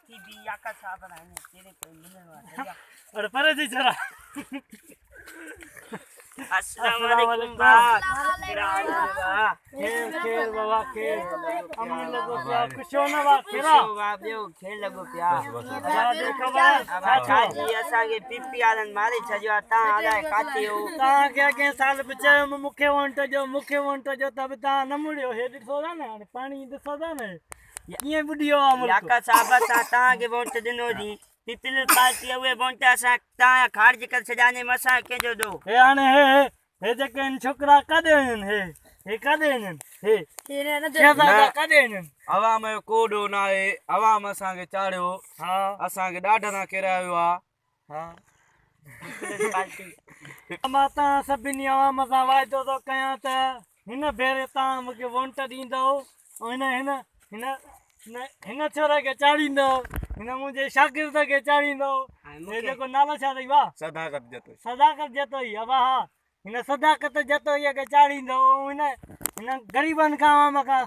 ٿي بي ياڪا صاحب آهن ڪهڙي ڪوئي ملڻ وارو. اڙي پري ٿي ڇورا. السلام عليڪم با. خير خير بابا خير، امن لڳو پيو، خوش هو نه با؟ خير آ؟ خوش با، ٻيو خير لڳو پيو. بابا ڏي خبر. ابا ڇا جي اسان کي پي پي وارن ماري ڇڏيو آ، تان الائي ڪاٿي هو. توهان کي اڳئين سال به چيو هيم مون کي وونٽ ڏيو، مون کي وونٽ ڏيو، ته به توهان نه مڙيو. هي ڏسو ٿا نه هاڻي پاڻي ڏسو ٿا نه ڪيئن ٻڏي ويو آ ملڪ. ياڪا صاحب اسان توهان کي وونٽ ڏنو جي پيپلز پارٽي اهي وونٽ اسان توهان جا خارج ڪري ڇڏيا ني اسان ڪنهن جو ڏوهه. هي هاڻي هي هي هي جيڪي آهن ڇوڪرا ڪاڏي وڃن؟ هي هي ڪاڏي وڃن؟ هي شهزادا ڪاڏي وڃن؟ عوام جو ڪو ڏوهه نه آهي، عوام اسان کي چاڙهيو، ها، اسان کي ڏاڍ سان ڪيرايو ويو آهي. ها، مان توهان سڀني عوام سان واعدو ٿو ڪيان ته هن ڀيري توهان مون کي وونٽ ڏيندؤ ۽ هن هن هن هن ڇوري کي چاڙهيندؤ، هن منهنجي شاگرد کي چاڙهيندؤ. هي جيڪو نالو ڇا اٿئي ڀاء؟ صداقت جتوئي. صداقت جتوئي. ابا ها، هن صداقت جتوئي کي چاڙهيندؤ ۽ هن هن غريبن کان عوام کان